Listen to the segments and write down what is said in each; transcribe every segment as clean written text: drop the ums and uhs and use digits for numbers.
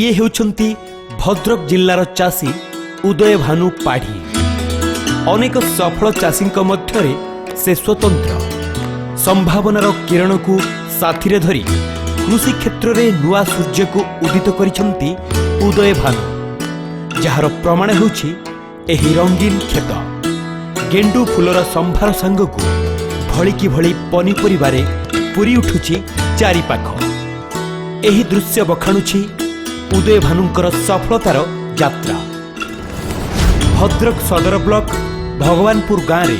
ଇଏ ହେଉଛନ୍ତି ଭଦ୍ରକ ଜିଲ୍ଲାର ଚାଷୀ ଉଦୟ ଭାନୁ ପାଢ଼ୀ। ଅନେକ ସଫଳ ଚାଷୀଙ୍କ ମଧ୍ୟରେ ସେ ସ୍ୱତନ୍ତ୍ର। ସମ୍ଭାବନାର କିରଣକୁ ସାଥିରେ ଧରି କୃଷି କ୍ଷେତ୍ରରେ ନୂଆ ସୂର୍ଯ୍ୟକୁ ଉଦିତ କରିଛନ୍ତି ଉଦୟ ଭାନୁ, ଯାହାର ପ୍ରମାଣ ହେଉଛି ଏହି ରଙ୍ଗୀନ କ୍ଷେତ। ଗେଣ୍ଡୁ ଫୁଲର ସମ୍ଭାର ସାଙ୍ଗକୁ ଭଳିକି ଭଳି ପନିପରିବାରେ ପୁରି ଉଠୁଛି ଚାରିପାଖ। ଏହି ଦୃଶ୍ୟ ବଖାଣୁଛି ଉଦୟ ଭାନୁଙ୍କର ସଫଳତାର ଯାତ୍ରା। ଭଦ୍ରକ ସଦର ବ୍ଲକ ଭଗବାନପୁର ଗାଁରେ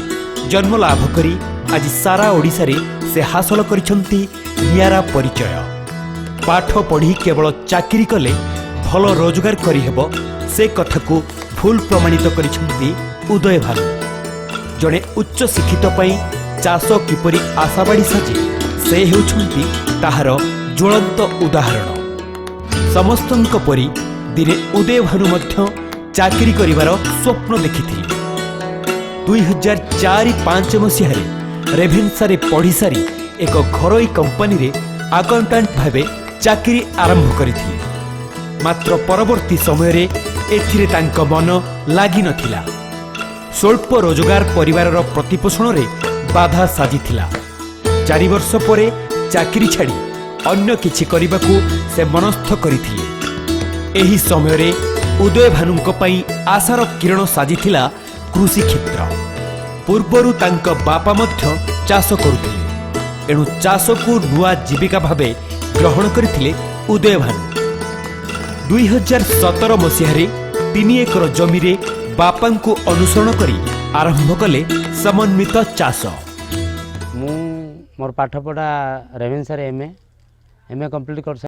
ଜନ୍ମ ଲାଭ କରି ଆଜି ସାରା ଓଡ଼ିଶାରେ ସେ ହାସଲ କରିଛନ୍ତି ନିଆରା ପରିଚୟ। ପାଠ ପଢ଼ି କେବଳ ଚାକିରି କଲେ ଭଲ ରୋଜଗାର କରିହେବ, ସେ କଥାକୁ ଭୁଲ ପ୍ରମାଣିତ କରିଛନ୍ତି ଉଦୟ ଭାନୁ। ଜଣେ ଉଚ୍ଚ ଶିକ୍ଷିତ ପାଇଁ ଚାଷ କିପରି ଆଶାବାଡ଼ି ସାଜେ, ସେ ହେଉଛନ୍ତି ତାହାର ଜ୍ୱଳନ୍ତ ଉଦାହରଣ। ସମସ୍ତଙ୍କ ପରି ଦିନେ ଉଦୟଭାନୁ ମଧ୍ୟ ଚାକିରି କରିବାର ସ୍ୱପ୍ନ ଦେଖିଥିଲେ। 2004-5 ମସିହାରେ ରେଭେନ୍ସାରେ ପଢ଼ିସାରି ଏକ ଘରୋଇ କମ୍ପାନୀରେ ଆକାଉଣ୍ଟାଣ୍ଟ ଭାବେ ଚାକିରି ଆରମ୍ଭ କରିଥିଲେ। ମାତ୍ର ପରବର୍ତ୍ତୀ ସମୟରେ ଏଥିରେ ତାଙ୍କ ମନ ଲାଗିନଥିଲା। ସ୍ୱଳ୍ପ ରୋଜଗାର ପରିବାରର ପ୍ରତିପୋଷଣରେ ବାଧା ସାଜିଥିଲା। 4 ବର୍ଷ ପରେ ଚାକିରି ଛାଡ଼ି ଅନ୍ୟ କିଛି କରିବାକୁ ସେ ମନସ୍ଥ କରିଥିଲେ। ଏହି ସମୟରେ ଉଦୟଭାନୁଙ୍କ ପାଇଁ ଆଶାର କିରଣ ସାଜିଥିଲା କୃଷି କ୍ଷେତ୍ର। ପୂର୍ବରୁ ତାଙ୍କ ବାପା ମଧ୍ୟ ଚାଷ କରୁଥିଲେ। ଏଣୁ ଚାଷକୁ ନୂଆ ଜୀବିକା ଭାବେ ଗ୍ରହଣ କରିଥିଲେ ଉଦୟଭାନୁ। 2017 ମସିହାରେ 3 ଏକର ଜମିରେ ବାପାଙ୍କୁ ଅନୁସରଣ କରି ଆରମ୍ଭ କଲେ ସମନ୍ୱିତ ଚାଷ। ମୁଁ ମୋର ପାଠପଢ଼ା ରେଭେନ୍ସାରେ ଏମ୍ ଏ କମ୍ପ୍ଲିଟ୍ କରି।